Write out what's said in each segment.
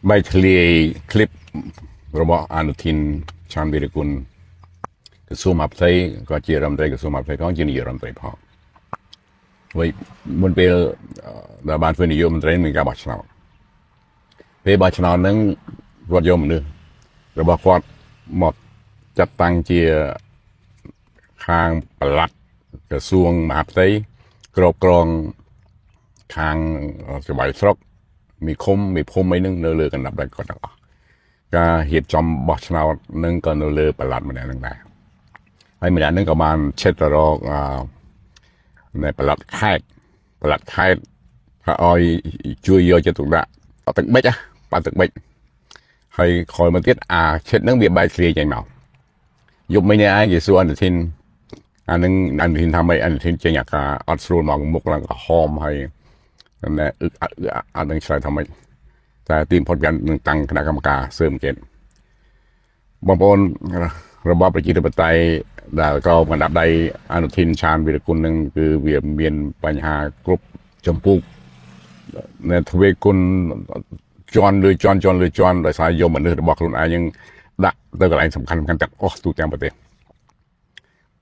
បែកធ្លាយคลิปរបស់អនុធីនឆានវីរគុណក្រសួងមហាផ្ទៃក៏ជារដ្ឋមន្ត្រីក្រសួងមហាផ្ទៃផងជានាយករដ្ឋមន្ត្រីផងវិញមុនពេលដែលបានធ្វើនាយករដ្ឋមន្ត្រីមានការបោះឆ្នោតពេលបោះឆ្នោតហ្នឹងគាត់យកមនុស្សរបស់គាត់មកចាត់តាំងជាខាងប្រឡាត់ក្រសួងមហាផ្ទៃគ្រប់គ្រងខាងសបាយស្រុកមីឃុំមីភូមិអីហ្នឹងនៅលើកណ្ដាប់ដៃគាត់ទាំងអស់ការរៀបចំបោះឆ្នោតនឹងក៏នៅលើប្រឡាត់ម្នាក់ហ្នឹងដែរហើយម្នាក់ហ្នឹងក៏បានឆិតទៅរកនៅប្រឡាត់ខេតប្រឡាត់ខេតថាឲ្យជួយយកចិត្តទុកដាក់ទឹកបិចបាត់ទឹកបិចហើយក្រោយមកទៀតអាឆិតហ្នឹងវាបែកធ្លាយចេញមកយប់មិញនេះឯងគេសួរអនុធីនអានឹងអនុធីនថាម៉េចអនុធីនចេញអាការអត់ស្រួលមកមុខឡើងក្រហមហើយណែអឹកអត់នឹងឆ្លើយថាម៉េចតែទីបំផុតវានឹងតាំងគណៈកម្មការស៊ើបអង្កេតបងប្អូនរបបប្រជាធិបតេយ្យដែលក៏បណ្ដាប់ដៃអនុធីនឆានវីរគុណនឹងគឺវាមានបញ្ហាគ្រប់ចម្ពោះនៅទ្វេគុណជន់លើជន់ជន់លើជន់ដោយសារយកមនុស្សរបស់ខ្លួនឯងនឹងដាក់ទៅកន្លែងសំខាន់សំខាន់ទាំងអស់ទូទាំងប្រទេស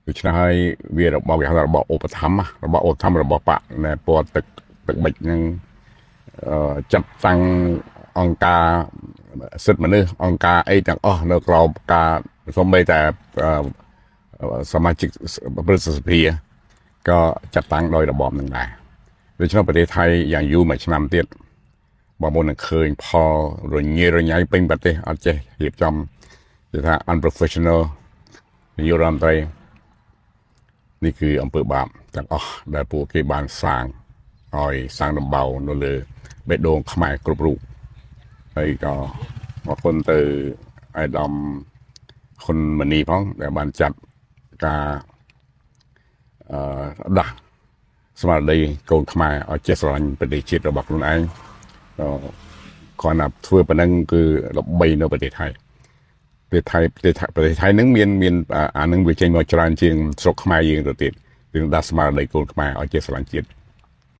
ដូច្នេះហើយវារបបគេហៅថារបបឧបត្ថម្ភរបបឧបត្ថម្ភរបស់បកណែពណ៌ទឹកទឹកបិចនឹងចាត់តាំងអង្គការសិទ្ធិមនុស្សអង្គការអីទាំងអស់នៅក្រោមការសូម្បីតែសមាជិកព្រឹទ្ធសភាក៏ចាត់តាំងដោយរបបនឹងដែរដូច្នេះប្រទេសថៃយ៉ាងយូរមួយឆ្នាំទៀតបងប្អូននឹងឃើញផលរញ៉េរញ៉ៃពេញប្រទេសអត់ចេះរៀបចំគេថា unprofessional នាយករដ្ឋមន្ត្រីនេះគឺអំពើបាបទាំងអស់ដែលពួកគេបានសាងឲ្យសាងដំបៅនៅលើបេះដូងខ្មែរគ្រប់រូបហើយក៏អរគុណទៅអាយដាមហ៊ុនម៉ាណីផងដែលបានចាត់ការអឺដាស់ស្មារតីកូនខ្មែរឲ្យចេះស្រឡាញ់ប្រទេសជាតិរបស់ខ្លួនឯងគ្រាន់តែធ្វើប៉ុណ្ណឹងគឺល្បីនៅប្រទេសថៃប្រទេសថៃប្រទេសប្រទេសថៃនឹងមានមានអានឹងវាចេញមកច្រើនជាងស្រុកខ្មែរយើងទៅទៀតរឿងដាស់ស្មារតីកូនខ្មែរឲ្យចេះស្រឡាញ់ជាតិ។